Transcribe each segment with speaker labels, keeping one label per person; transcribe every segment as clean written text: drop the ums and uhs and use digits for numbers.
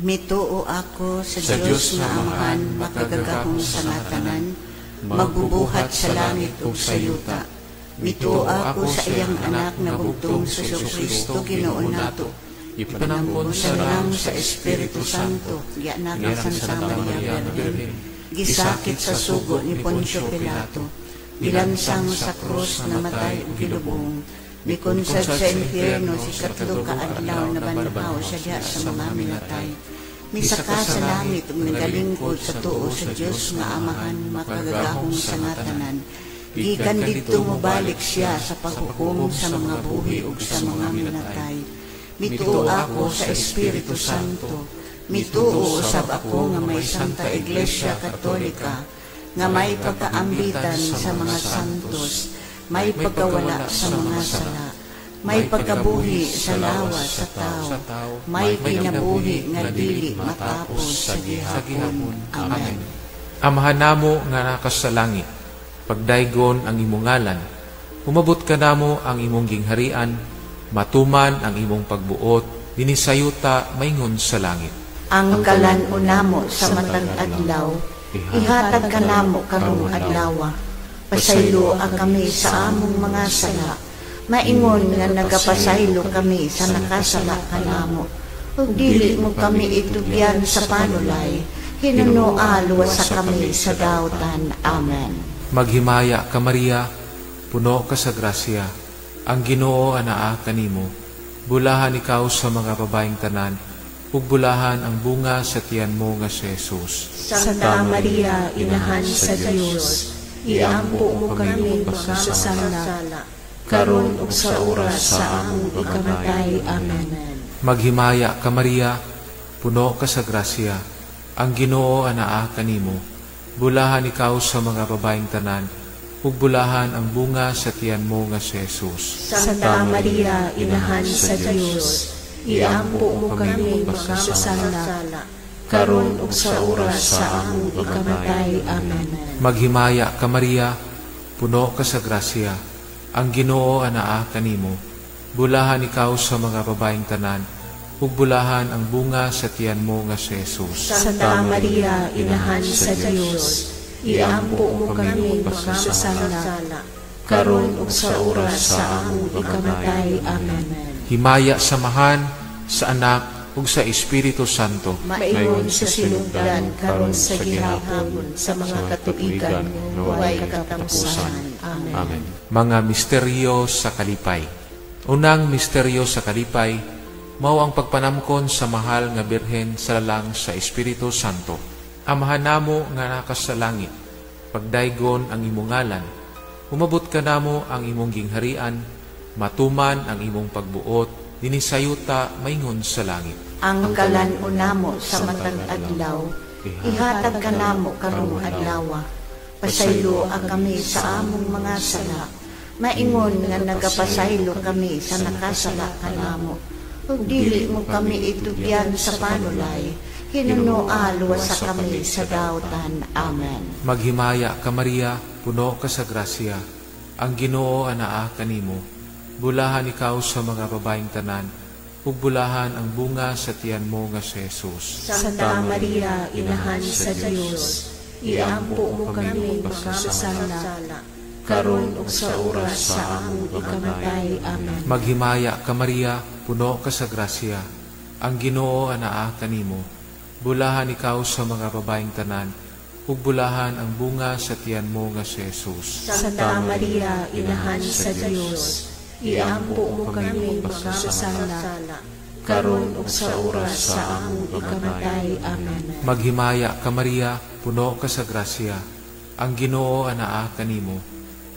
Speaker 1: Mituo ako sa
Speaker 2: Sa
Speaker 1: Dios
Speaker 2: Dios
Speaker 1: nga
Speaker 2: nga
Speaker 1: Amahan,
Speaker 2: Amahan,
Speaker 1: makagagahom
Speaker 2: makagagahom
Speaker 1: sa
Speaker 2: sa
Speaker 1: nga tanan,
Speaker 2: tanan,
Speaker 1: magbubuhat
Speaker 2: magbubuhat
Speaker 1: sa
Speaker 2: sa
Speaker 1: langit
Speaker 2: langit
Speaker 1: ug
Speaker 2: ug
Speaker 1: sa
Speaker 2: sa
Speaker 1: yuta.
Speaker 2: yuta.
Speaker 1: Mituo
Speaker 2: Mituo
Speaker 1: ako
Speaker 2: ako
Speaker 1: sa
Speaker 2: sa
Speaker 1: iyang
Speaker 2: iyang
Speaker 1: anak
Speaker 2: anak
Speaker 1: nga
Speaker 2: nga
Speaker 1: bugtong
Speaker 2: bugtong
Speaker 1: sa
Speaker 2: si
Speaker 1: Kristo
Speaker 2: Kristo
Speaker 1: Ginoo
Speaker 2: Ginoo
Speaker 1: nato.
Speaker 2: nato. Ipanampon
Speaker 1: Sa
Speaker 2: sa
Speaker 1: lang
Speaker 2: lang
Speaker 1: sa
Speaker 2: sa
Speaker 1: Espiritu
Speaker 2: Espiritu
Speaker 1: Santo,
Speaker 2: Santo,
Speaker 1: gianak
Speaker 2: gianak
Speaker 1: sa
Speaker 2: sa
Speaker 1: Santa
Speaker 2: Santa
Speaker 1: Maria
Speaker 2: Maria
Speaker 1: Birhen,
Speaker 2: Birhen,
Speaker 1: gisakit
Speaker 2: gisakit
Speaker 1: sa
Speaker 2: sa
Speaker 1: sugo
Speaker 2: sugo
Speaker 1: ni
Speaker 2: ni
Speaker 1: Poncio
Speaker 2: Poncio
Speaker 1: Pilato,
Speaker 2: Pilato,
Speaker 1: gilansang
Speaker 2: gilansang
Speaker 1: sa
Speaker 2: sa
Speaker 1: krus
Speaker 2: krus
Speaker 1: namatay
Speaker 2: namatay
Speaker 1: ug
Speaker 2: ug
Speaker 1: gilubong,
Speaker 2: gilubong,
Speaker 1: mikunsad
Speaker 2: mikunsad
Speaker 1: sa
Speaker 2: sa
Speaker 1: impyerno
Speaker 2: impyerno
Speaker 1: si
Speaker 2: sa
Speaker 1: katlo
Speaker 2: katlo
Speaker 1: ka
Speaker 2: ka
Speaker 1: adlaw
Speaker 2: adlaw
Speaker 1: na
Speaker 2: na
Speaker 1: banhaw
Speaker 2: banhaw
Speaker 1: siya
Speaker 2: siya
Speaker 1: diha sa
Speaker 2: sa
Speaker 1: mga
Speaker 2: mga
Speaker 1: minatay.
Speaker 2: minatay.
Speaker 1: Misaka
Speaker 2: Misaka
Speaker 1: sa
Speaker 2: sa
Speaker 1: langit
Speaker 2: langit
Speaker 1: ug
Speaker 2: ug
Speaker 1: nagalingkod
Speaker 2: nagalingkod
Speaker 1: sa
Speaker 2: sa
Speaker 1: tuo
Speaker 2: tuo
Speaker 1: sa
Speaker 2: sa
Speaker 1: Dios
Speaker 2: Dios
Speaker 1: nga
Speaker 2: nga
Speaker 1: Amahan
Speaker 2: Amahan,
Speaker 1: makagagahom
Speaker 2: makagagahom
Speaker 1: sa
Speaker 2: sa
Speaker 1: nga
Speaker 2: nga
Speaker 1: tanan.
Speaker 2: tanan.
Speaker 1: Gikan
Speaker 2: Gikan
Speaker 1: didto
Speaker 2: didto
Speaker 1: mobalik
Speaker 2: mobalik
Speaker 1: siya
Speaker 2: siya
Speaker 1: sa
Speaker 2: sa
Speaker 1: paghukom
Speaker 2: paghukom
Speaker 1: sa
Speaker 2: sa
Speaker 1: mga
Speaker 2: mga
Speaker 1: buhi
Speaker 2: buhi
Speaker 1: ug
Speaker 2: ug
Speaker 1: sa
Speaker 2: sa
Speaker 1: mga
Speaker 2: mga
Speaker 1: minatay.
Speaker 2: minatay.
Speaker 1: Mituo
Speaker 2: Mituo
Speaker 1: ako
Speaker 2: ako
Speaker 1: sa
Speaker 2: sa
Speaker 1: Espiritu
Speaker 2: Espiritu
Speaker 1: Santo.
Speaker 2: Santo.
Speaker 1: Mituo
Speaker 2: Mituo
Speaker 1: usab
Speaker 2: usab
Speaker 1: ako
Speaker 2: ako
Speaker 1: nga
Speaker 2: nga
Speaker 1: may
Speaker 2: may
Speaker 1: Santa
Speaker 2: Santa
Speaker 1: Iglesia
Speaker 2: Iglesia
Speaker 1: Katolika,
Speaker 2: Katolika,
Speaker 1: nga
Speaker 2: nga
Speaker 1: may
Speaker 2: may
Speaker 1: pagkaambitan
Speaker 2: pagkaambitan
Speaker 1: sa
Speaker 2: sa
Speaker 1: mga
Speaker 2: mga
Speaker 1: santos,
Speaker 2: santos,
Speaker 1: may
Speaker 2: may
Speaker 1: pagkawala
Speaker 2: pagkawala
Speaker 1: sa
Speaker 2: sa
Speaker 1: mga
Speaker 2: mga
Speaker 1: sala,
Speaker 2: sala,
Speaker 1: may
Speaker 2: may
Speaker 1: pagkabuhi
Speaker 2: pagkabuhi
Speaker 1: sa
Speaker 2: sa
Speaker 1: lawas
Speaker 2: lawas
Speaker 1: sa
Speaker 2: sa
Speaker 1: tao,
Speaker 2: tao,
Speaker 1: may
Speaker 2: may
Speaker 1: kinabuhi
Speaker 2: kinabuhi
Speaker 1: nga
Speaker 2: nga
Speaker 1: dili
Speaker 2: dili
Speaker 1: matapos
Speaker 2: matapos
Speaker 1: sa
Speaker 2: sa
Speaker 1: gihapon.
Speaker 2: gihapon.
Speaker 1: Amen.
Speaker 2: Amen.
Speaker 3: Amahan namo nga naa ka sa langit, pagdaygon ang imong ngalan, umabot kanamo ang imong gingharian, matuman ang imong pagbuot, dinhi sa yuta maingon sa langit.
Speaker 1: Ang
Speaker 2: Ang
Speaker 1: kalan-on
Speaker 2: kalan-on
Speaker 1: namo
Speaker 2: namo
Speaker 1: sa
Speaker 2: sa
Speaker 1: matag
Speaker 2: matag
Speaker 1: adlaw,
Speaker 2: adlaw,
Speaker 1: ihatag
Speaker 2: ihatag
Speaker 1: kanamo
Speaker 2: kanamo
Speaker 1: karong
Speaker 2: karong
Speaker 1: adlawa.
Speaker 2: adlawa.
Speaker 1: Pasayloa
Speaker 2: Pasayloa
Speaker 1: kami
Speaker 2: kami
Speaker 1: sa
Speaker 2: sa
Speaker 1: among
Speaker 2: among
Speaker 1: mga
Speaker 2: mga
Speaker 1: sala,
Speaker 2: sala,
Speaker 1: maingon
Speaker 2: maingon
Speaker 1: nga
Speaker 2: nga
Speaker 1: nagapasaylo
Speaker 2: nagapasaylo
Speaker 1: kami
Speaker 2: kami
Speaker 1: sa
Speaker 2: sa
Speaker 1: nakasala
Speaker 2: nakasala
Speaker 1: kanamo.
Speaker 2: kanamo.
Speaker 1: Ug
Speaker 2: Ug
Speaker 1: dili
Speaker 2: dili
Speaker 1: mo
Speaker 2: mo
Speaker 1: kami
Speaker 2: kami
Speaker 1: itugyan
Speaker 2: itugyan
Speaker 1: sa
Speaker 2: sa
Speaker 1: panulay,
Speaker 2: panulay,
Speaker 1: hinunoa
Speaker 2: hinunoa
Speaker 1: luwasa
Speaker 2: luwasa
Speaker 1: kami
Speaker 2: kami
Speaker 1: sa
Speaker 2: sa
Speaker 1: dautan.
Speaker 2: dautan.
Speaker 1: Amen.
Speaker 2: Amen.
Speaker 3: Maghimaya ka Maria, puno ka sa grasya, ang Ginoo anaa kanimo. Bulahan ikaw sa mga babaeng tanan, ug bulahan ang bunga sa tiyan mo nga si Jesus.
Speaker 2: Santa
Speaker 4: Santa Maria, Inahan sa Dios, iampo mo kami makasasala, karon ug sa oras sa among ikamatay. Amen.
Speaker 3: Maghimaya ka Maria, puno ka sa grasya, ang Ginoo anaa kanimo. Bulahan ikaw sa mga babaeng tanan, ug bulahan ang bunga sa tiyan mo nga si Jesus.
Speaker 4: Santa Maria, Inahan sa Dios, iampo mo kami makasasala, karon ug sa oras sa among ikamatay. Amen.
Speaker 3: Maghimaya ka Maria, puno ka sa grasya, ang Ginoo anaa kanimo. Bulahan ikaw sa mga babaeng tanan, ug bulahan ang bunga sa tiyan mo nga si Jesus.
Speaker 4: Santa Maria, Inahan sa Dios, iampo mo kami makasasala, karon ug sa oras sa among ikamatay. Amen.
Speaker 3: Himaya sa Amahan, sa Anak, ug sa Espiritu Santo.
Speaker 4: Maingon sa sinugdan, karon sa gihapon, sa mga katuigan nga way katapusan. Amen.
Speaker 2: Amen.
Speaker 3: Mga misteryo sa kalipay. Unang misteryo sa kalipay, mao ang pagpanamkon sa mahal nga Birhen sa lalang sa Espiritu Santo. Amahan namo nga naa ka sa langit, pagdaygon ang imong ngalan, umabot kanamo ang imong gingharian, matuman ang imong pagbuot, dinhi sa yuta maingon sa langit.
Speaker 1: Ang kalan-on namo sa matag adlaw, ihatag kanamo karong adlawa. Pasayloa kami sa among mga sala, maingon nga nagapasaylo kami sa nakasala kanamo. Ug dili mo kami itugyan sa panulay, hinunoa luwasa kami sa dautan. Amen.
Speaker 3: Maghimaya ka Maria, puno ka sa grasya, ang Ginoo anaa kanimo. Bulahan ikaw sa mga babaeng tanan, ug bulahan ang bunga sa tiyan mo nga si Jesus.
Speaker 4: Santa Maria, Inahan sa Dios, iampo mo kami makasasala, karon ug sa oras sa among ikamatay. Amen.
Speaker 3: Maghimaya ka Maria, puno ka sa grasya, ang Ginoo anaa kanimo. Bulahan ikaw sa mga babaeng tanan, ug bulahan ang bunga sa tiyan mo nga si Jesus.
Speaker 4: Santa Maria, Inahan sa Dios, iampo mo kami makasasala, karon ug sa oras sa among ikamatay. Amen.
Speaker 3: Maghimaya ka Maria, puno ka sa grasya, ang Ginoo anaa kanimo.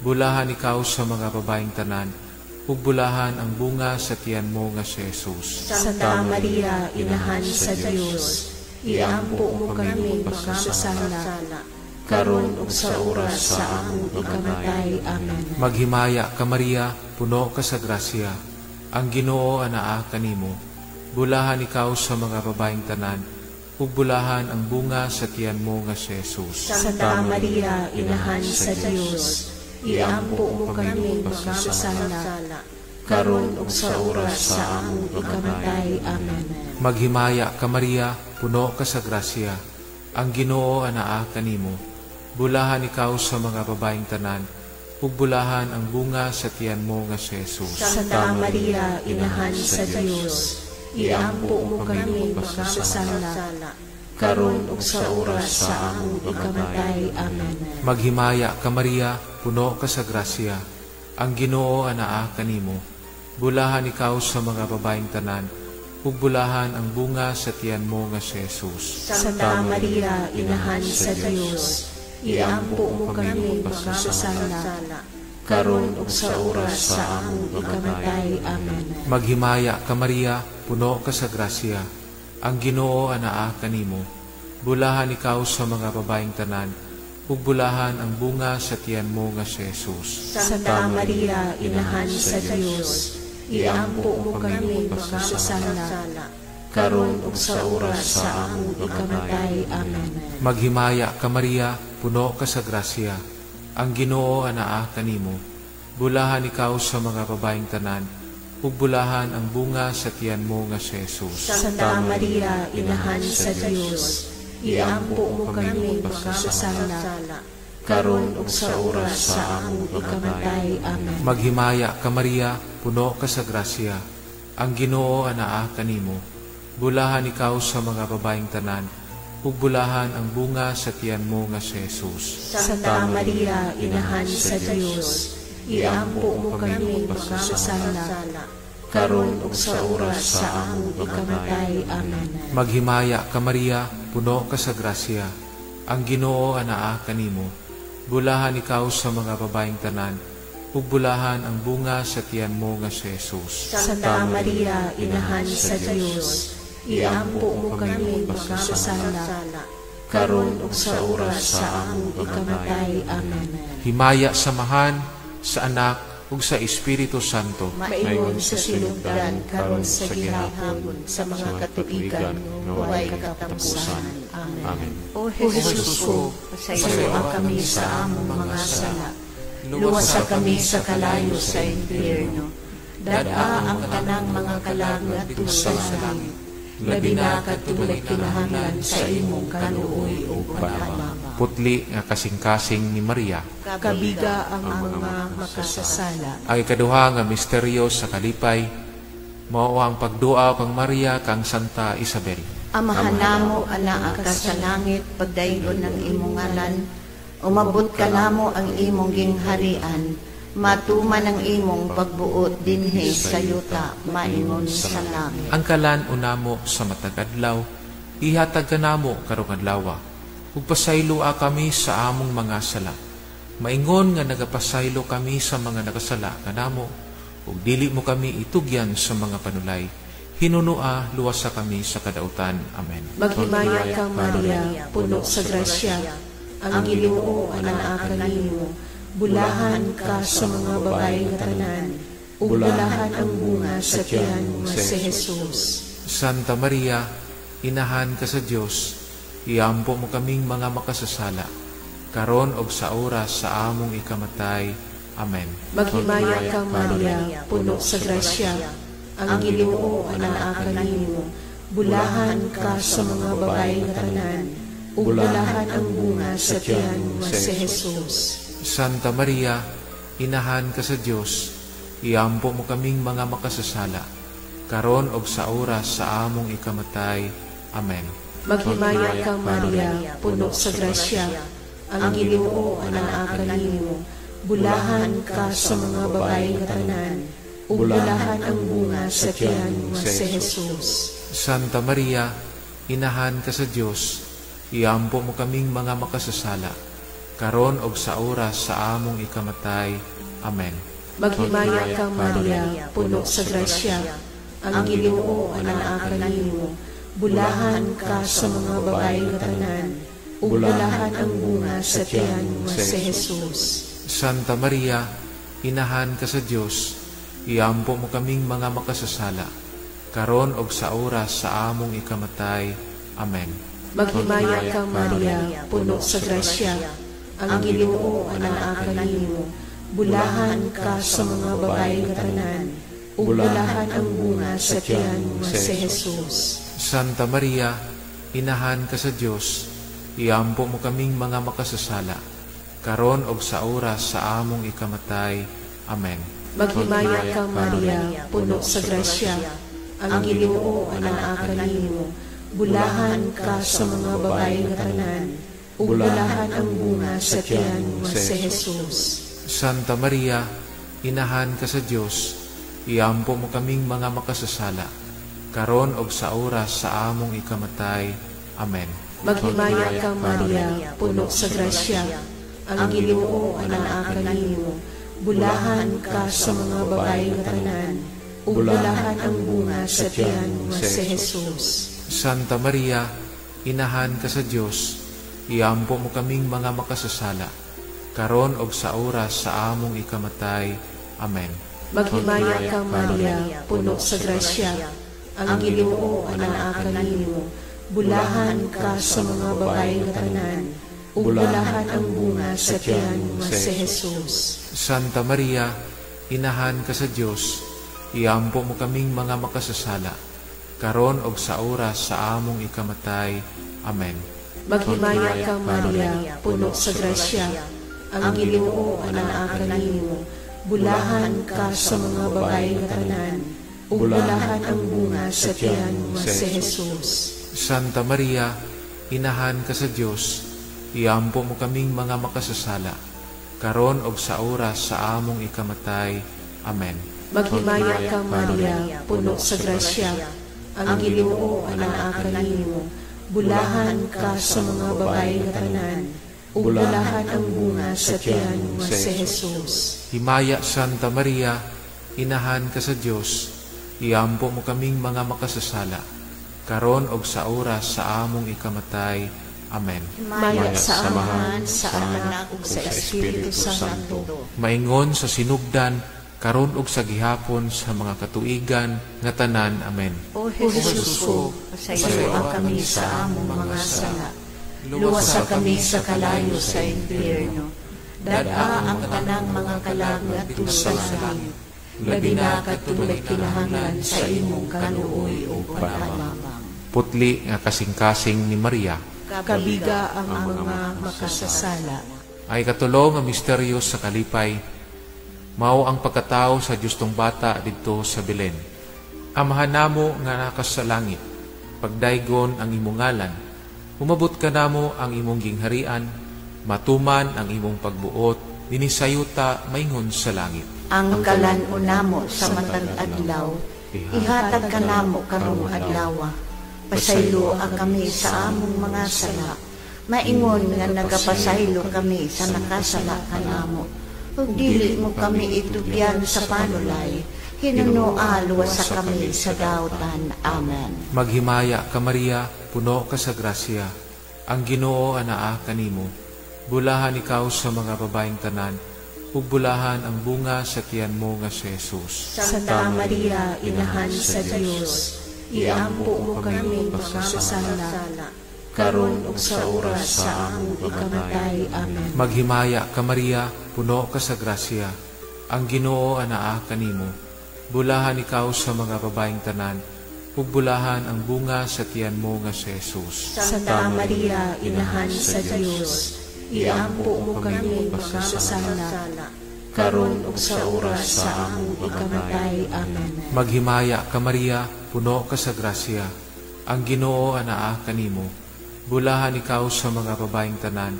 Speaker 3: Bulahan ikaw sa mga babaeng tanan, ug bulahan ang bunga sa tiyan mo nga si Jesus.
Speaker 4: Santa Maria, Inahan sa Dios, iampo mo kami makasasala, karon ug sa oras sa among ikamatay. Amen.
Speaker 3: Maghimaya ka Maria, puno ka sa grasya, ang Ginoo anaa kanimo. Bulahan ikaw sa mga babaeng tanan, ug bulahan ang bunga sa tiyan mo nga si Jesus.
Speaker 4: Santa Maria, Inahan sa Dios, iampo mo kami makasasala, karon ug sa oras sa among ikamatay. Amen.
Speaker 3: Maghimaya ka Maria, puno ka sa grasya, ang Ginoo anaa kanimo. Bulahan ikaw sa mga babaeng tanan, ug bulahan ang bunga sa tiyan mo nga si Jesus.
Speaker 4: Santa Maria, Inahan sa Dios, iampo mo kami makasasala, karon ug sa oras sa among ikamatay. Amen.
Speaker 3: Maghimaya ka, Maria, puno ka sa grasya, ang Ginoo anaa kanimo. Bulahan ikaw sa mga babaeng tanan, ug bulahan ang bunga sa tiyan mo nga si Jesus.
Speaker 4: Santa Maria, Inahan sa Dios, iampo mo kami makasasala, karon ug sa oras sa among ikamatay. Amen.
Speaker 3: Maghimaya ka, Maria, puno ka sa grasya, ang Ginoo anaa kanimo. Bulahan ikaw sa mga babaeng tanan, ug bulahan ang bunga sa tiyan mo nga si Jesus.
Speaker 4: Santa Maria, Inahan sa Dios, iampo mo kami makasasala, karon ug sa oras sa among ikamatay. Amen.
Speaker 3: Maghimaya ka, Maria, puno ka sa grasya, ang Ginoo anaa kanimo. Bulahan ikaw sa mga babaeng tanan, ug bulahan ang bunga sa tiyan mo nga si Jesus.
Speaker 4: Santa Maria, Inahan sa Dios, iampo mo kami makasasala, karon ug sa oras sa among ikamatay. Amen.
Speaker 3: Maghimaya ka, Maria, puno ka sa grasya, ang Ginoo anaa kanimo. Bulahan ikaw sa mga babaeng tanan, ug bulahan ang bunga sa tiyan mo nga si Jesus.
Speaker 4: Santa Maria, Inahan sa Dios, iampo mo kami makasasala, karon ug sa oras sa among ikamatay. Amen.
Speaker 3: Maghimaya ka, Maria, puno ka sa grasya, ang Ginoo anaa kanimo. Bulahan ikaw sa mga babaeng tanan, ug bulahan ang bunga sa tiyan mo nga si Jesus.
Speaker 4: Santa Maria, Inahan sa Dios, iampo mo kami makasasala, karon ug sa oras sa among ikamatay. Amen.
Speaker 3: Himaya sa Amahan, sa Anak, ug sa Espiritu Santo.
Speaker 4: Maingon sa sinugdan, karon sa gihapon, sa mga katuigan nga way katapusan. Amen.
Speaker 2: Amen.
Speaker 1: O Jesus ko, pasayloa kami sa among mga sala. Luwasa kami sa kalayo sa impyerno. Dad-a ang tanang mga kalag ngadto sa langit.
Speaker 4: Labi na kadtong nagkinahanglan sa imong kaluoy ug panabang.
Speaker 3: Putli nga kasing-kasing ni Maria.
Speaker 4: Kabiga ang mga makasasala.
Speaker 3: Ang ikaduha nga misteryo sa kalipay, mao ang pagduaw kang Maria kang Santa Isabel.
Speaker 1: Amahan namo anaa ka sa langit, pagdaygon ang imong ngalan. Umabot ka namo ang imong gingharian. Matuman ang imong pagbuot dinhi sa yuta, maingon sa langit.
Speaker 3: Ang kalan-on namo sa matag adlaw, ihatag kanamo karong adlawa. Ug pasayloa kami sa among mga sala. Maingon nga nagapasaylo kami sa mga nakasala kanamo, ug dili mo kami itugyan sa mga panulay. Hinunoa, luwasa kami sa kadautan. Amen.
Speaker 4: Maghimaya ka, Maria, puno sa grasya. Ang Ginoo anaa kanimo. Bulahan ka sa mga babae nga tanan, ug bulahan ang bunga sa tiyan nga si Jesus.
Speaker 3: Santa Maria, Inahan ka sa Dios, iampo mo kaming mga makasasala, karon og sa oras sa among ikamatay. Amen.
Speaker 4: Maghimaya ka, Maria, puno sa grasya. Ang Ginoo anaa kanimo. Bulahan ka sa mga babae nga tanan, ug bulahan ang bunga sa tiyan nga si Jesus.
Speaker 3: Santa Maria, Inahan ka sa Dios, iampo mo kaming mga makasasala, karon og sa oras sa among ikamatay. Amen.
Speaker 4: Maghimaya ka, Maria, puno sa grasya. Ang Ginoo anaa kanimo. Bulahan ka sa mga babae nga tanan, ug bulahan ang bunga sa tiyan nga si Jesus.
Speaker 3: Santa Maria, Inahan ka sa Dios, iampo mo kaming mga makasasala, karon og sa oras sa among ikamatay. Amen.
Speaker 4: Maghimaya ka, Maria, puno sa grasya. Ang Ginoo anaa kanimo. Bulahan ka sa mga babae nga tanan, ug bulahan ang bunga sa tiyan nga si Jesus.
Speaker 3: Santa Maria, Inahan ka sa Dios, iampo mo kaming mga makasasala, karon og sa oras sa among ikamatay. Amen.
Speaker 4: Maghimaya ka, Maria, puno sa grasya. Ang Ginoo anaa kanimo. Bulahan ka sa mga babae nga tanan, ug bulahan ang bunga sa tiyan nga si Jesus.
Speaker 3: Santa Maria, inahan ka sa Dios, iampo mo kaming mga makasasala, karon og sa oras sa among ikamatay. Amen.
Speaker 4: Maghimaya ka, Maria, puno sa grasya, ang Ginoo anaa kanimo. Bulahan ka sa mga babae nga tanan, ug bulahan ang bunga sa tiyan nga si Jesus.
Speaker 3: Santa Maria, inahan ka sa Dios, iampo mo kaming mga makasasala, karon og sa oras sa among ikamatay. Amen.
Speaker 4: Maghimaya ka, Maria, puno sa grasya, ang Ginoo anaa kanimo. Bulahan ka sa mga babae nga tanan, ug bulahan ang bunga sa tiyan nga si Jesus.
Speaker 3: Santa Maria, inahan ka sa Dios, iampo mo kaming mga makasasala, karon og sa oras sa among ikamatay. Amen.
Speaker 4: Maghimaya ka, Maria, puno sa grasya, ang Ginoo anaa kanimo. Bulahan ka sa mga babae nga tanan, ug bulahan ang bunga sa tiyan nga si Jesus.
Speaker 3: Santa Maria, inahan ka sa Dios, iampo mo kaming mga makasasala, karon og sa oras sa among ikamatay. Amen.
Speaker 4: Maghimaya ka, Maria, puno sa grasya, ang Ginoo anaa kanimo. Bulahan ka sa mga babae nga tanan, ug bulahan ang bunga sa tiyan nga si Jesus.
Speaker 3: Santa Maria, inahan ka sa Dios, iampo mo kaming mga makasasala, karon og sa oras sa among ikamatay. Amen.
Speaker 4: Maghimaya ka, Maria, puno sa grasya, ang Ginoo anaa kanimo. Bulahan ka sa mga babae nga tanan, ug bulahan ang bunga sa tiyan nga si Jesus.
Speaker 3: Himaya, Santa Maria, inahan ka sa Dios, iampo mo kaming mga makasasala, karon og sa oras sa among ikamatay. Amen.
Speaker 4: Himaya sa Amahan, sa Anak ug sa Espiritu Santo.
Speaker 3: Maingon sa sinugdan, karon ug sa gihapon sa mga katuigan nga tanan. Amen.
Speaker 1: O Jesus ko, pasayloa kami sa among mga sala. Luwasa kami sa kalayo sa impyerno. Dad-a ang tanang mga kalag ngadto sa langit.
Speaker 4: Labi na kadtong nagkinahanglan sa imong kaluoy ug panabang.
Speaker 3: Putli nga kasing-kasing ni Maria,
Speaker 4: kabiga ang mga makasasala.
Speaker 3: Ay katulo nga misteryo sa kalipay, mao ang pagkatao sa Diyostong bata didto sa Belen. Amahan namo nga nakas sa langit, pagdaygon ang imong ngalan, umabot ka namo ang imong gingharian, matuman ang imong pagbuot, dinhi sa yuta maingon sa langit.
Speaker 1: Ang kalan-on namo sa matag adlaw, ihatag kanamo karong adlaw. Pasayloa kami sa among mga sala, maingon nga nagapasaylo kami sa nakasala kanamo. Ug dili mo kami itugyan sa panulay, hinunoa luwasa kami sa dautan. Amen.
Speaker 3: Maghimaya ka, Maria, puno ka sa grasya. Ang Ginoo anaa kanimo. Bulahan ikaw sa mga babaeng tanan, ug bulahan ang bunga sa tiyan mo nga si Jesus.
Speaker 4: Santa Maria, inahan sa Dios, iampo mo kami makasasala, karon ug sa oras sa among ikamatay. Amen.
Speaker 3: Maghimaya ka, Maria, puno ka sa grasya. Ang Ginoo anaa kanimo. Bulahan ikaw sa mga babaeng tanan, ug bulahan ang bunga sa tiyan mo nga si Jesus.
Speaker 4: Santa Maria, inahan sa Dios, iampo mo kami makasasala, karon ug sa oras sa among ikamatay. Amen.
Speaker 3: Maghimaya ka, Maria, puno ka sa grasya. Ang Ginoo anaa kanimo. Bulahan ikaw sa mga babaeng tanan,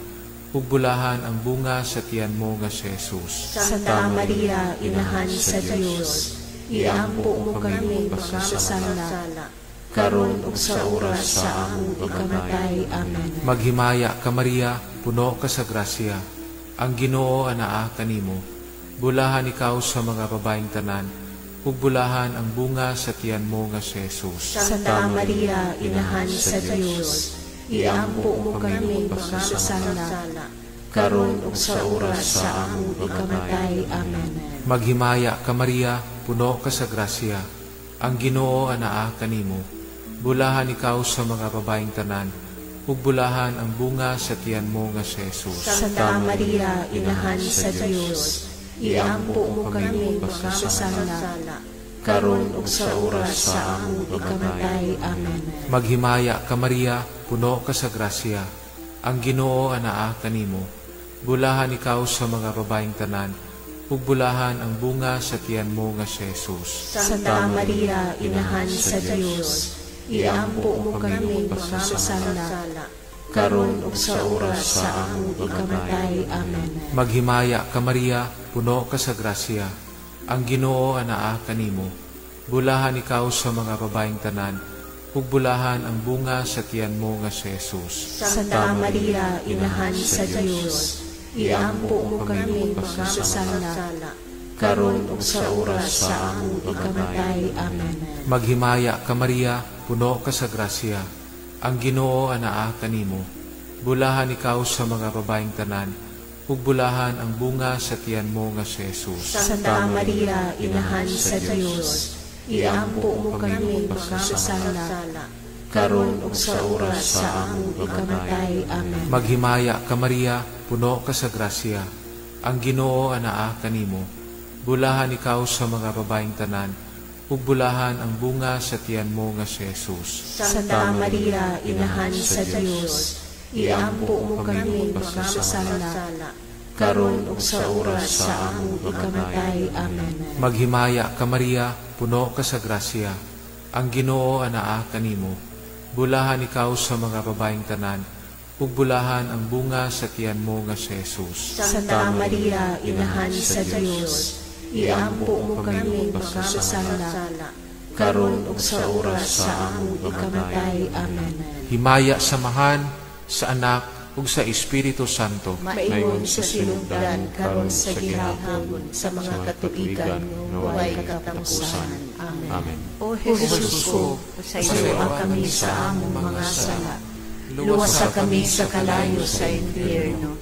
Speaker 3: ug bulahan ang bunga sa tiyan mo nga si Jesus.
Speaker 4: Santa Maria, inahan sa Dios, iampo mo kami makasasala, karon ug sa oras sa among ikamatay. Amen.
Speaker 3: Maghimaya ka, Maria, puno ka sa grasya. Ang Ginoo anaa kanimo. Bulahan ikaw sa mga babaeng tanan, ug bulahan ang bunga sa tiyan mo nga si Jesus.
Speaker 4: Santa Maria, inahan sa Dios, iampo mo kami makasasala, karon ug sa oras sa among ikamatay. Amen.
Speaker 3: Maghimaya ka, Maria, puno ka sa grasya. Ang Ginoo anaa kanimo. Bulahan ikaw sa mga babaeng tanan, ug bulahan ang bunga sa tiyan mo nga si Jesus.
Speaker 4: Santa Maria, inahan sa Dios, iampo mo kami makasasala, karon ug sa oras sa among ikamatay. Amen.
Speaker 3: Maghimaya ka, Maria, puno ka sa grasya. Ang Ginoo anaa kanimo. Bulahan ikaw sa mga babaeng tanan, ug bulahan ang bunga sa tiyan mo nga si Jesus.
Speaker 4: Santa Maria, Inahan sa Dios, iampo mo kami makasasala, karon ug sa oras sa among ikamatay. Amen.
Speaker 3: Maghimaya ka, Maria, puno ka sa grasya. Ang Ginoo anaa kanimo. Bulahan ikaw sa mga babaeng tanan, ug bulahan ang bunga sa tiyan mo nga si Jesus.
Speaker 4: Santa Maria, Inahan sa Dios, iampo mo kami makasasala, karon ug sa oras sa among ikamatay. Amen.
Speaker 3: Maghimaya ka, Maria, puno ka sa grasya. Ang Ginoo anaa kanimo. Bulahan ikaw sa mga babaeng tanan, ug bulahan ang bunga sa tiyan mo nga si Jesus.
Speaker 4: Santa Maria, Inahan sa Dios, iampo mo kami makasasala, karon ug sa oras sa among ikamatay. Amen.
Speaker 3: Maghimaya ka, Maria, puno ka sa grasya. Ang Ginoo anaa kanimo. Bulahan ikaw sa mga babaeng tanan, ug bulahan ang bunga sa tiyan mo nga si Jesus.
Speaker 4: Santa Maria, Inahan sa Dios, iampo mo kami makasasala, karon ug sa oras sa among ikamatay. Amen.
Speaker 3: Maghimaya ka, Maria, puno ka sa grasya. Ang Ginoo anaa kanimo. Bulahan ikaw sa mga babaeng tanan, ug bulahan ang bunga sa tiyan mo nga si Jesus.
Speaker 4: Santa Maria, Inahan sa Dios, iampo mo kami makasasala, karon ug sa oras sa among ikamatay. Amen.
Speaker 3: Himaya sa Amahan, sa Anak, ug sa Espiritu Santo.
Speaker 4: Maingon sa sinugdan, karon sa gihapon, sa mga katuigan nga way katapusan. Amen.
Speaker 3: Amen.
Speaker 1: O Jesus ko, pasayloa kami sa among mga sala. Luwasa kami sa kalayo sa impyerno.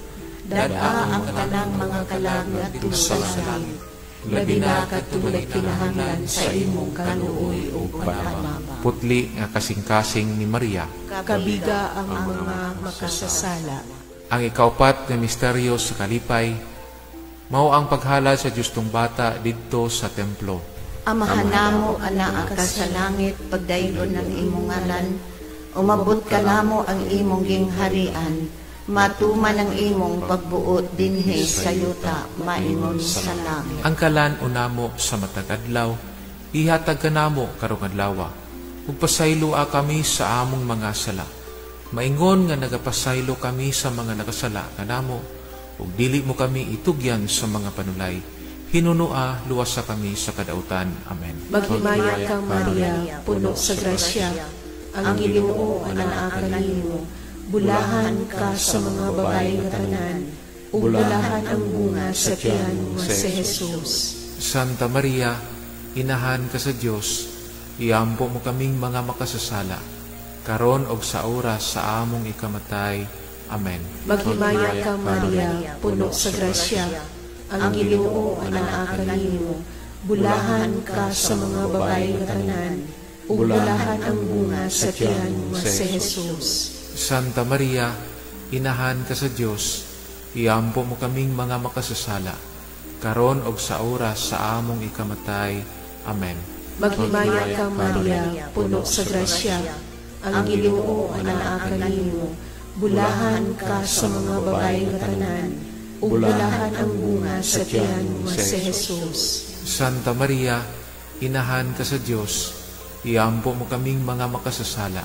Speaker 1: Dad-a ang tanang mga kalag ngadto sa langit.
Speaker 4: Labi na kadtong nagkinahanglan sa imong kaluoy ug pag-abang.
Speaker 3: Putli nga kasing-kasing ni Maria.
Speaker 4: Kabiga ang mga makasasala.
Speaker 3: Ang ikaupat nga misteryo sa kalipay, mao ang paghalad sa Justong Bata didto sa templo.
Speaker 1: Amahan namo, anaa ka sa langit, pagdaygon ang imong ngalan, umabot kanamo ang imong gingharian, matuman ang imong pagbuot dinhi sa yuta, maingon sa langit.
Speaker 3: Ang kalan-on namo sa matag adlaw, ihatag kanamo karong adlawa. Ug pasayloa kami sa among mga sala. Maingon nga nagapasaylo kami sa mga nakasala kanamo, ug dili mo kami itugyan sa mga panulay. Hinunoa, luwasa kami sa kadautan. Amen.
Speaker 4: Maghimaya ka, Maria, puno sa grasya. Ang Ginoo anaa kanimo. Bulahan ka sa mga babae nga tanan, ug bulahan ang bunga sa tiyan nga si Jesus.
Speaker 3: Santa Maria, Inahan ka sa Dios, iampo mo kaming mga makasasala, karon og sa oras sa among ikamatay. Amen.
Speaker 4: Maghimaya ka, Maria, puno sa grasya. Ang Ginoo anaa kanimo. Bulahan ka sa mga babae nga tanan, ug bulahan ang bunga sa tiyan nga si Jesus.
Speaker 3: Santa Maria, Inahan ka sa Dios, iampo mo kaming mga makasasala, karon og sa oras sa among ikamatay. Amen.
Speaker 4: Maghimaya ka, Maria, puno sa grasya. Ang Ginoo anaa kanimo. Bulahan ka sa mga babae nga tanan, ug bulahan ang bunga sa tiyan nga si Jesus.
Speaker 3: Santa Maria, Inahan ka sa Dios, iampo mo kaming mga makasasala,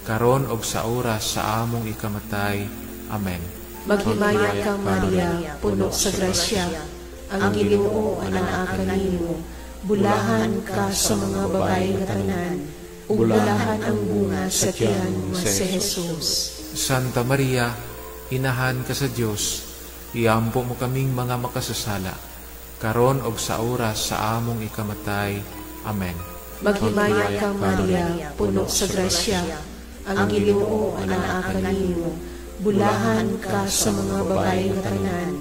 Speaker 3: karon og sa oras sa among ikamatay. Amen.
Speaker 4: Maghimaya ka, Maria, puno sa grasya. Ang Ginoo anaa kanimo. Bulahan ka sa mga babae nga tanan, ug bulahan ang bunga sa tiyan nga si Jesus.
Speaker 3: Santa Maria, Inahan ka sa Dios, iampo mo kaming mga makasasala, karon og sa oras sa among ikamatay. Amen.
Speaker 4: Maghimaya ka, Maria, puno sa grasya. Ang Ginoo anaa kanimo. Bulahan ka sa mga babae nga tanan,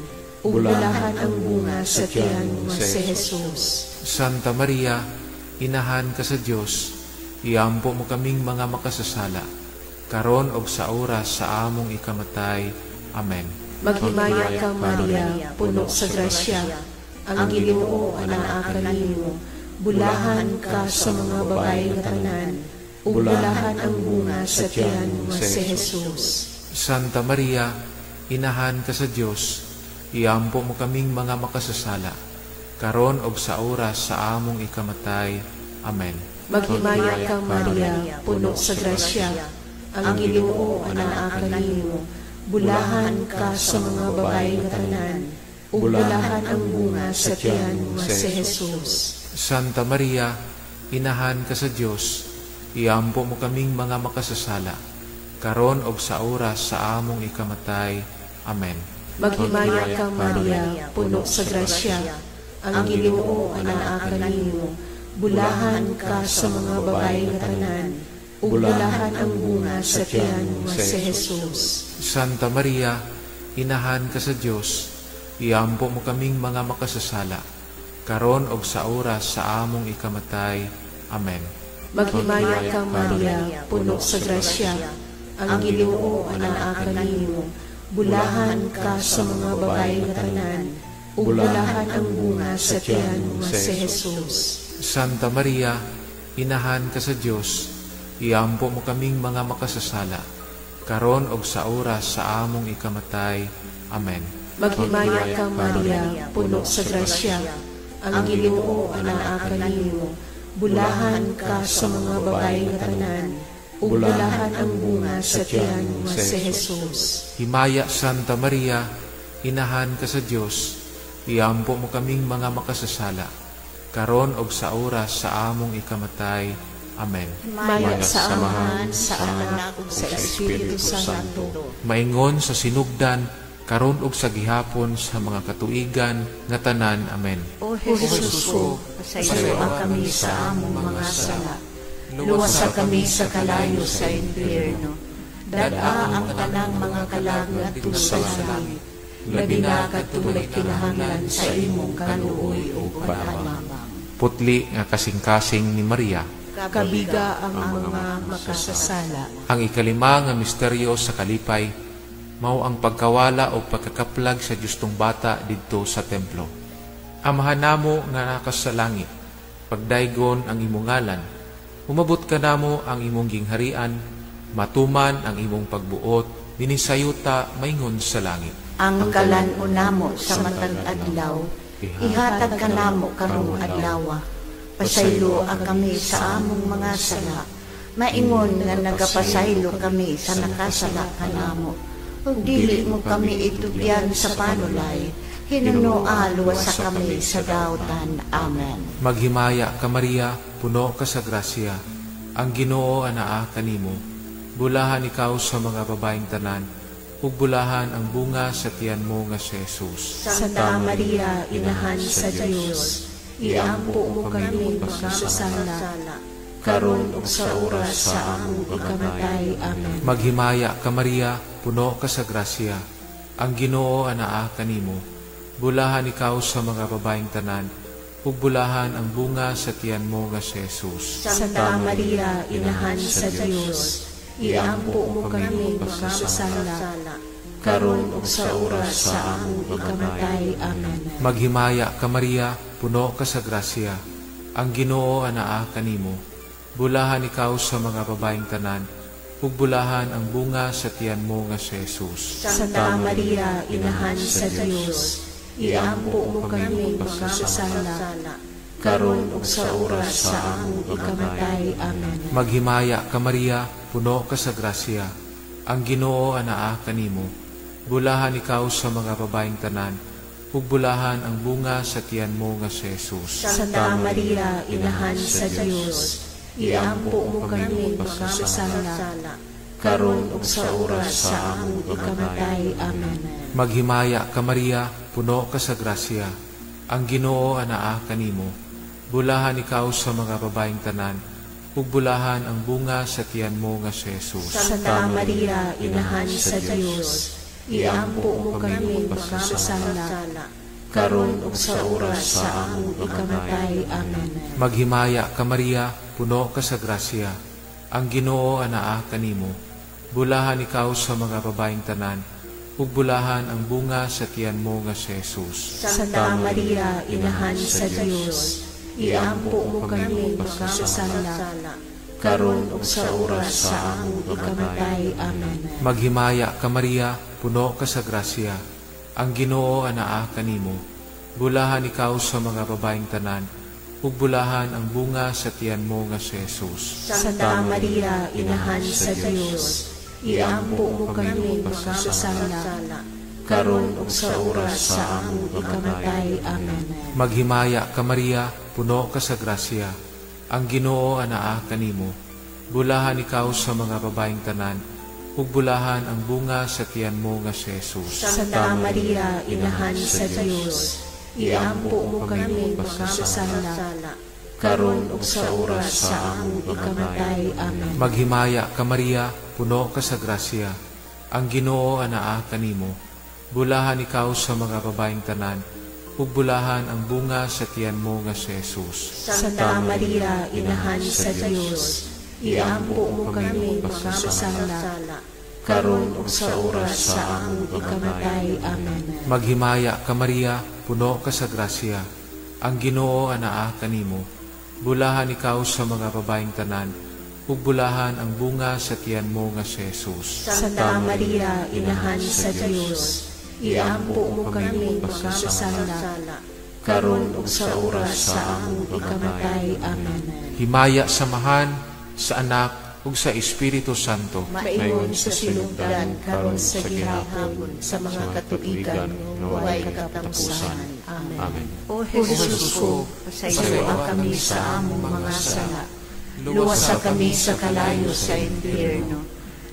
Speaker 4: ug bulahan ang bunga sa tiyan nga si Jesus.
Speaker 3: Santa Maria, Inahan ka sa Dios, iampo mo kaming mga makasasala, karon og sa oras sa among ikamatay. Amen.
Speaker 4: Maghimaya ka, Maria, puno sa grasya. Ang Ginoo anaa kanimo. Bulahan ka sa mga babae nga tanan, ug bulahan ang bunga sa tiyan nga si Jesus.
Speaker 3: Santa Maria, Inahan ka sa Dios, iampo mo kaming mga makasasala, karon og sa oras sa among ikamatay. Amen.
Speaker 4: Maghimaya ka, Maria, puno sa grasya, ang Ginoo anaa kanimo. Bulahan ka sa mga babae nga tanan, ug bulahan ang bunga sa tiyan nga si Jesus.
Speaker 3: Santa Maria, Inahan ka sa Dios, iampo mo kaming mga makasasala, karon og sa oras sa among ikamatay. Amen.
Speaker 4: Maghimaya ka, Maria, puno sa grasya, ang Ginoo anaa kanimo. Bulahan ka sa mga babae nga tanan, ug bulahan ang bunga sa tiyan nga si Jesus.
Speaker 3: Santa Maria, Inahan ka sa Dios, iampo mo kaming mga makasasala, karon og sa oras sa among ikamatay. Amen.
Speaker 4: Maghimaya ka, Maria, puno sa grasya, ang Ginoo anaa kanimo. Bulahan ka sa mga babae nga tanan, ug bulahan ang bunga sa tiyan nga si Jesus.
Speaker 3: Santa Maria, Inahan ka sa Dios, iampo mo kaming mga makasasala, karon og sa oras sa among ikamatay. Amen.
Speaker 4: Maghimaya ka, Maria, puno sa grasya, ang Ginoo anaa kanimo. Bulahan ka sa mga babae nga tanan, ug bulahan ang bunga sa tiyan nga si Jesus.
Speaker 3: Himaya, Santa Maria, Inahan ka sa Dios, iampo mo kaming mga makasasala, karon og sa oras sa among ikamatay. Amen.
Speaker 4: Himaya sa Amahan, sa Anak ug sa Espiritu Santo.
Speaker 3: Maingon sa sinugdan, karon ug sa gihapon sa mga katuigan nga tanan. Amen.
Speaker 1: O Jesus ko, pasayloa kami sa among mga sala. Luwasa kami sa kalayo sa impyerno. Dad-a ang tanang mga kalag ngadto sa langit. Labi na kadtong nagkinahanglan sa imong kaluoy ug pag-abang.
Speaker 3: Putli nga kasing-kasing ni Maria.
Speaker 4: Kabiga ang mga makasasala.
Speaker 3: Ang ikalima nga misteryo sa kalipay mao ang pagkawala o pagkakaplag sa Justong Bata didto sa templo. Amahan namo nga naka sa langit, pagdaygon ang imong ngalan, umabot kanamo ang imong gingharian, matuman ang imong pagbuot dinhi sa yuta maingon sa langit.
Speaker 1: Ang kalan-on namo sa matag adlaw, ihatag kanamo karong adlawa. Pasayloa kami sa among mga sala, maingon nga nagapasaylo kami sa nakasala kanamo. Ug dili mo kami itugyan sa panulay, hinunoa luwasa kami sa dautan. Amen.
Speaker 3: Maghimaya ka, Maria, puno ka sa grasya, ang Ginoo anaa kanimo. Bulahan ikaw sa mga babaeng tanan, ug bulahan ang bunga sa tiyan mo nga si Jesus.
Speaker 4: Santa Maria, Inahan sa Dios, iampo mo kami makasasala, karon ug sa oras sa among ikamatay. Amen.
Speaker 3: Maghimaya ka, Maria, puno ka sa grasya, ang Ginoo anaa kanimo. Bulahan ikaw sa mga babaeng tanan, ug bulahan ang bunga sa tiyan mo nga si Jesus.
Speaker 4: Santa Maria, Inahan sa Dios, iampo mo kami makasasala, karon ug sa oras sa among ikamatay. Amen.
Speaker 3: Maghimaya ka, Maria, puno ka sa grasya, ang Ginoo anaa kanimo. Bulahan ikaw sa mga babaeng tanan, ug bulahan ang bunga sa tiyan mo nga si Jesus.
Speaker 4: Santa Maria, Inahan sa Dios, iampo mo kami makasasala, karon ug sa oras sa among ikamatay. Amen.
Speaker 3: Maghimaya ka, Maria, puno ka sa grasya, ang Ginoo anaa kanimo. Bulahan ikaw sa mga babaeng tanan, ug bulahan ang bunga sa tiyan mo nga si Jesus.
Speaker 4: Santa Maria, Inahan sa Dios, iampo mo kami makasasala, karon ug sa oras sa among ikamatay. Amen.
Speaker 3: Maghimaya ka, Maria, puno ka sa grasya, ang Ginoo anaa kanimo. Bulahan ikaw sa mga babaeng tanan, ug bulahan ang bunga sa tiyan mo nga si Jesus.
Speaker 4: Santa Maria, Inahan sa Dios, iampo mo kami makasasala, karon ug sa oras sa among ikamatay. Amen.
Speaker 3: Maghimaya ka, Maria, puno ka sa grasya, ang Ginoo anaa kanimo. Bulahan ikaw sa mga babaeng tanan, ug bulahan ang bunga sa tiyan mo nga si Jesus.
Speaker 4: Santa Maria, Inahan sa Dios, iampo mo kami makasasala, karon ug sa oras sa among ikamatay. Amen.
Speaker 3: Maghimaya ka, Maria, puno ka sa grasya. Ang Ginoo anaa kanimo. Bulahan ikaw sa mga babaeng tanan, ug bulahan ang bunga sa tiyan mo nga si Jesus.
Speaker 4: Santa Maria, Inahan sa Dios, iampo mo kami makasasala, karon ug sa oras sa among ikamatay. Amen.
Speaker 3: Maghimaya ka, Maria, puno ka sa grasya. Ang Ginoo anaa kanimo. Bulahan ikaw sa mga babaeng tanan, ug bulahan ang bunga sa tiyan mo nga si Jesus.
Speaker 4: Santa Maria, Inahan sa Dios, iampo mo kami makasasala, karon ug sa oras sa among ikamatay. Amen.
Speaker 3: Maghimaya ka, Maria, puno ka sa grasya. Ang Ginoo anaa kanimo. Bulahan ikaw sa mga babaeng tanan, ug bulahan ang bunga sa tiyan mo nga si Jesus.
Speaker 4: Santa Maria, Inahan sa Dios, iampo mo kami makasasala, karon ug sa oras sa among ikamatay. Amen.
Speaker 3: Maghimaya ka, Maria, puno ka sa grasya. Ang Ginoo anaa kanimo. Bulahan ikaw sa mga babaeng tanan, ug bulahan ang bunga sa tiyan mo nga si Jesus.
Speaker 4: Santa Maria, Inahan sa Dios, iampo mo kami makasasala, karon ug sa oras sa among ikamatay. Amen.
Speaker 3: Himaya sa Amahan, sa Anak, ug sa Espiritu Santo.
Speaker 4: Maingon sa sinugdan, karon sa gihapon, sa mga katuigan, nga walay katapusan. Amen.
Speaker 3: Amen.
Speaker 1: O Jesus ko, pasayloa kami sa among mga sala. Luwasa kami sa kalayo sa impyerno.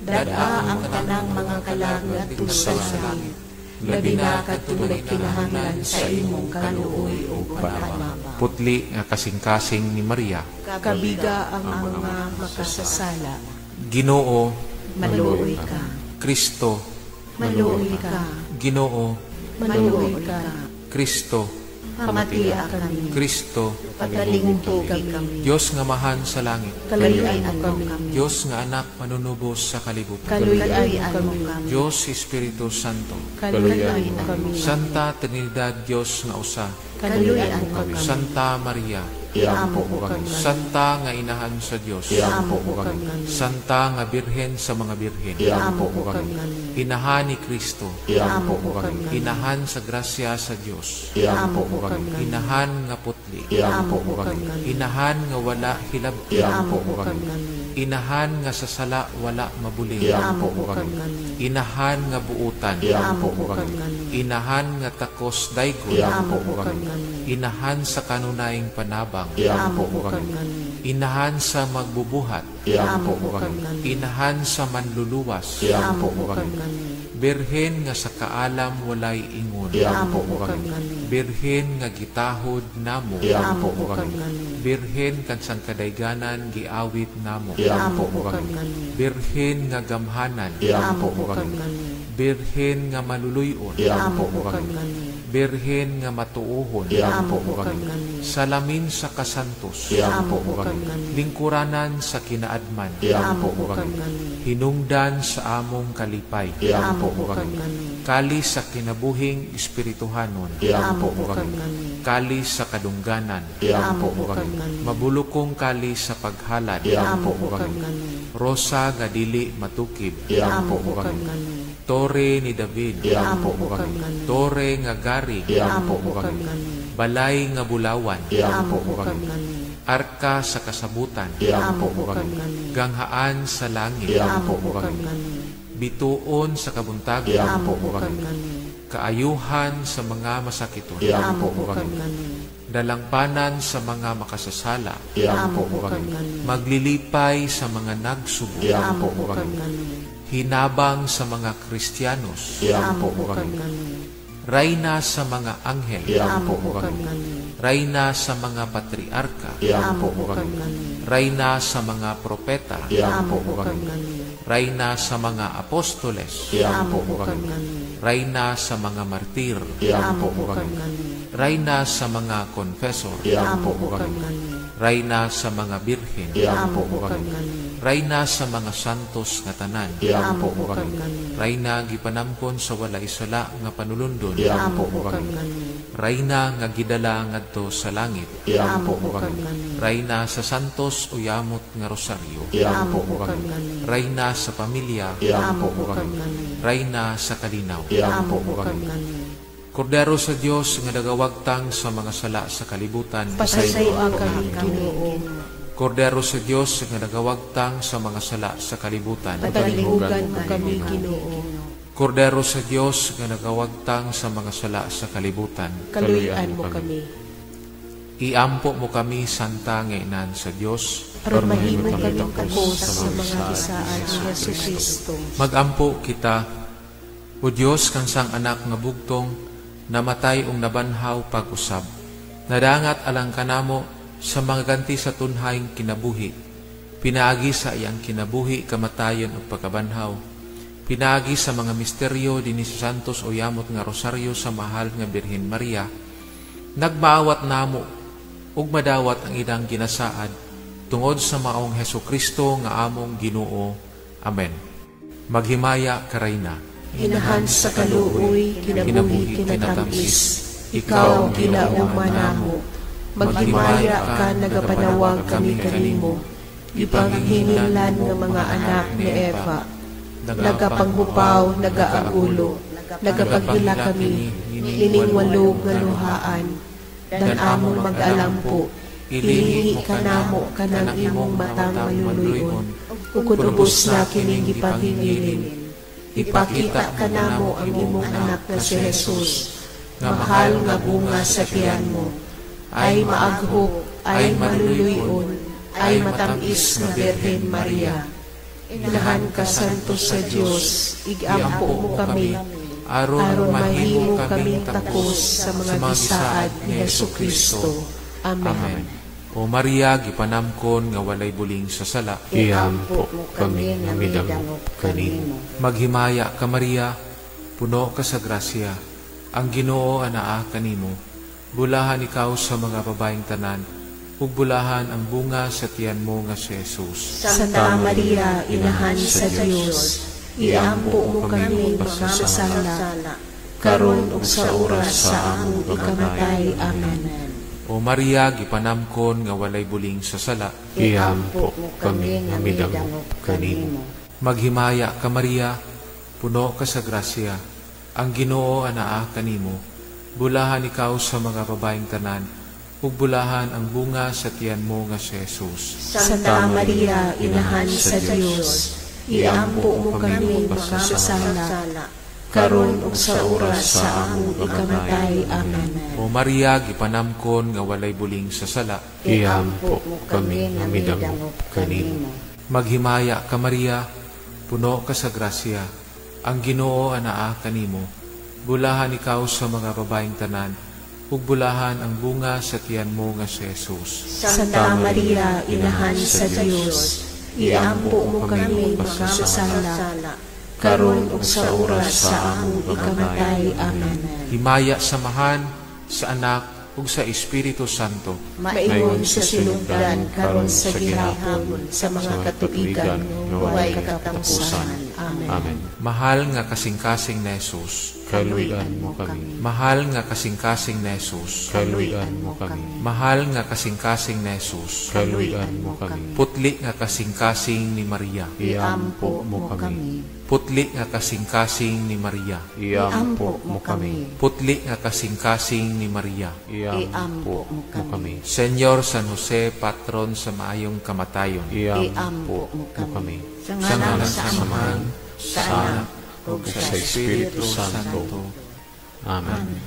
Speaker 1: Dad-a ang tanang mga kalag ngadto sa langit.
Speaker 4: Labi na kadtong nagkinahanglan sa imong kaluoy ug panabang.
Speaker 3: Putli nga kasing-kasing ni Maria.
Speaker 4: Kabiga ang mga makasasala.
Speaker 3: Ginoo,
Speaker 1: maluoy ka.
Speaker 3: Kristo,
Speaker 1: maluoy ka.
Speaker 3: Ginoo,
Speaker 4: maluoy ka.
Speaker 3: Kristo,
Speaker 1: pamatia kami.
Speaker 3: Kristo,
Speaker 1: patalingki kami.
Speaker 3: Dios nga Amahan sa langit,
Speaker 4: kaluy-an mo kami.
Speaker 3: Dios nga Anak manunubos sa kalibutan,
Speaker 4: kaluy-an mo kami.
Speaker 3: Dios Espiritu Santo,
Speaker 4: kaluy-an mo kami.
Speaker 3: Santa Trinidad, Dios nga usa,
Speaker 4: kaluy-an mo kami.
Speaker 3: Santa Maria,
Speaker 4: iampo mo kami.
Speaker 3: Santa nga Inahan sa Dios,
Speaker 4: iampo mo kami.
Speaker 3: Santa nga Birhen sa mga birhen,
Speaker 4: iampo mo kami.
Speaker 3: Inahan ni Kristo,
Speaker 4: iampo mo kami.
Speaker 3: Inahan sa grasya sa Dios,
Speaker 4: iampo mo kami.
Speaker 3: Inahan nga putli,
Speaker 4: iampo mo kami.
Speaker 3: Inahan nga wala hilabti,
Speaker 4: iampo mo kami.
Speaker 3: Inahan nga sa sala wala mabuling,
Speaker 4: iampo mo kami.
Speaker 3: Inahan nga buutan,
Speaker 4: iampo mo kami.
Speaker 3: Inahan nga takos daygon,
Speaker 4: iampo mo kami.
Speaker 3: Inahan sa kanunayng panabang,
Speaker 4: iampo mo kami.
Speaker 3: Inahan sa magbubuhat,
Speaker 4: iampo mo kami.
Speaker 3: Inahan sa manluluwas,
Speaker 4: iampo mo kami.
Speaker 3: Birhen nga sa kaalam walay ingon,
Speaker 4: iampo mo kami.
Speaker 3: Birhen nga gitahod namo,
Speaker 4: iampo mo kami.
Speaker 3: Birhen kansang kadayganan giawit namo,
Speaker 4: iampo mo kami.
Speaker 3: Birhen nga gamhanan,
Speaker 4: iampo mo kami.
Speaker 3: Birhen nga maluluyon,
Speaker 4: iampo mo kami.
Speaker 3: Birhen nga matuohon,
Speaker 4: iampo mo kami.
Speaker 3: Salamin sa kasantos,
Speaker 4: iampo mo kami.
Speaker 3: Lingkuranan sa kinaadman,
Speaker 4: iampo mo kami.
Speaker 3: Hinungdan sa among kalipay,
Speaker 4: iampo mo kami.
Speaker 3: Kali sa kinabuhing espirituhanon,
Speaker 4: iampo mo kami.
Speaker 3: Kali sa kadungganan,
Speaker 4: iampo mo kami.
Speaker 3: Mabulukong kali sa paghalad,
Speaker 4: iampo mo kami.
Speaker 3: Rosa nga dili matukib,
Speaker 4: iampo mo kami.
Speaker 3: Tore ni David,
Speaker 4: iampo mo kami.
Speaker 3: Tore nga gari,
Speaker 4: iampo mo kami.
Speaker 3: Balay nga bulawan,
Speaker 4: iampo mo kami.
Speaker 3: Arka sa kasabutan,
Speaker 4: iampo mo kami.
Speaker 3: Ganghaan sa langit,
Speaker 4: iampo mo kami.
Speaker 3: Bituon sa kabuntagon,
Speaker 4: iampo mo kami.
Speaker 3: Kaayuhan sa mga masakiton,
Speaker 4: iampo mo kami.
Speaker 3: Dalangpanan sa mga makasasala,
Speaker 4: iampo mo kami.
Speaker 3: Maglilipay sa mga nagsubo,
Speaker 4: iampo mo kami.
Speaker 3: Hinabang sa mga Kristiyanos,
Speaker 4: iampo mo kami.
Speaker 3: Rayna sa mga anghel,
Speaker 4: iampo mo kami.
Speaker 3: Rayna sa mga patriarka,
Speaker 4: iampo mo kami.
Speaker 3: Rayna sa mga propeta,
Speaker 4: iampo mo kami.
Speaker 3: Rayna sa mga apostoles,
Speaker 4: iampo mo kami.
Speaker 3: Rayna sa mga martir,
Speaker 4: iampo mo kami.
Speaker 3: Rayna sa mga confessor,
Speaker 4: iampo mo kami.
Speaker 3: Rayna sa mga birhen,
Speaker 4: iampo mo kami.
Speaker 3: Rayna sa mga santos nga tanan,
Speaker 4: iampo mo kami.
Speaker 3: Rayna gipanamkon sa walay sala nga panulundon,
Speaker 4: iampo mo kami.
Speaker 3: Rayna nga gidala ngadto sa langit,
Speaker 4: Iampo mo kami.
Speaker 3: Rayna sa Santos o Yamot nga Rosaryo,
Speaker 4: Iampo mo kami.
Speaker 3: Rayna sa pamilya,
Speaker 4: Iampo mo kami.
Speaker 3: Rayna sa kalinaw.
Speaker 4: Iampo mo kami.
Speaker 3: Kordero sa Dios nga nagawagtang sa mga sala sa kalibutan,
Speaker 4: Pasayloa kami, Ginoo.
Speaker 3: Kordero sa Dios nga nagawagtang sa mga sala sa kalibutan,
Speaker 4: Patalihugan mo kami, Ginoo.
Speaker 3: Kordero sa Dios nga nagawagtang sa mga sala sa kalibutan,
Speaker 4: Kaluy-an mo kami.
Speaker 3: Iampo mo kami, Santa nga Inan sa Dios,
Speaker 4: aron mahimo kami takos sa mga gisaad ni Hesus Kristo.
Speaker 3: Magampo kita. O Dios, kansang anak nga bugtong namatay ug nabanhaw pag-usab, nadangat alang kanamo sa mga ganti sa tunhayng kinabuhi. Pinaagi sa iyang kinabuhi, kamatayon ug pagkabanhaw, pinaagi sa mga misteryo dinhi sa Santos o Yamot nga Rosaryo sa mahal nga Birhen Maria, nagmaawat namo ug madawat ang ilang ginasaad tungod sa maong Hesus Kristo nga among Ginoo. Amen. Maghimaya ka, Reyna,
Speaker 4: Inahan sa kaluoy, kinabuhi, kinatamis, ikaw ang ginauman namo. Maghimaya ka, nagapanawag kami kanimo. Ipanghinginlan nga mga anak ni Eva, nagapanghupaw, nagaagulo, nagapaghila kami, nining walog nga luhaan. Dan among mag-alampo, ilingi ka namo kanang imong matang maluluyon, ukon ubos na kining gipanghingilin. Ipakita ka namo ang imong anak na si Jesus, mahal nga bunga sa tiyan mo, ay maaghok, ay maluluyon, ay matamis nga Birhen Maria. Inahan ka santo sa Dios, igampo mo kami,
Speaker 3: aron
Speaker 4: aron mahimo kaming takos sa mga gisaad ni Hesus Kristo. Amen.
Speaker 3: Amen. O Maria, gipanamkon nga walay buling sa sala,
Speaker 2: Iampo mo kami nga midangop kanimo.
Speaker 3: Maghimaya ka, Maria, puno ka sa grasya. Ang Ginoo anaa kanimo. Bulahan ikaw sa mga babaeng tanan, ug bulahan ang bunga sa tiyan mo nga si Jesus.
Speaker 4: Santa Maria, Inahan sa Dios, iampo mo kami mga sasala, karon ug sa oras sa among ikamatay. Amen.
Speaker 3: O Maria, gipanamkon nga walay buling sa sala,
Speaker 2: Iampo mo kami nga midangop kanimo.
Speaker 3: Maghimaya ka, Maria, puno ka sa grasya. Ang Ginoo anaa kanimo. Bulahan ikaw sa mga babaeng tanan, ug bulahan ang bunga sa tiyan mo nga si Jesus.
Speaker 4: Santa Maria, Inahan sa Dios, iampo mo kami mga sasala, karon ug sa oras sa among ikamatay. Amen.
Speaker 3: O Maria, gipanamkon nga walay buling sa sala,
Speaker 2: Iampo mo kami nga midangop kanimo.
Speaker 3: Maghimaya ka, Maria, puno ka sa grasya. Ang Ginoo anaa kanimo. Bulahan ikaw sa mga babaeng tanan, ug bulahan ang bunga sa tiyan mo nga si Jesus.
Speaker 4: Santa Maria, Inahan sa Dios, iampo mo kami mga sasala, karon ug sa oras sa among ikamatay. Amen.
Speaker 3: Himaya sa Amahan, sa Anak, ug sa Espiritu Santo.
Speaker 4: Maingon sa sinugdan, karon sa gihapon, sa mga katuigan nga way katapusan. Amen.
Speaker 2: Amen.
Speaker 3: Mahal nga kasing-kasing ni Jesus,
Speaker 2: Kaluy-an mo kami.
Speaker 3: Mahal nga kasing-kasing ni Jesus,
Speaker 2: Kaluy-an mo kami.
Speaker 3: Mahal nga kasing-kasing ni Jesus,
Speaker 2: Kaluy-an mo kami.
Speaker 3: Putli nga kasing-kasing ni Maria,
Speaker 2: Iampo mo kami.
Speaker 3: Putli nga kasing-kasing ni Maria,
Speaker 2: Iampo mo kami.
Speaker 3: Putli nga kasing-kasing ni Maria.
Speaker 2: Iampo mo kami.
Speaker 3: Senyor San Jose, patron sa maayong kamatayon,
Speaker 2: Iampo mo kami.
Speaker 1: Sa
Speaker 3: Sa
Speaker 1: ngalan
Speaker 3: ngalan
Speaker 1: sa
Speaker 3: sa
Speaker 1: Amahan,
Speaker 3: Amahan,
Speaker 1: sa Anak, ug
Speaker 2: Sa Espiritu Santo. Amen.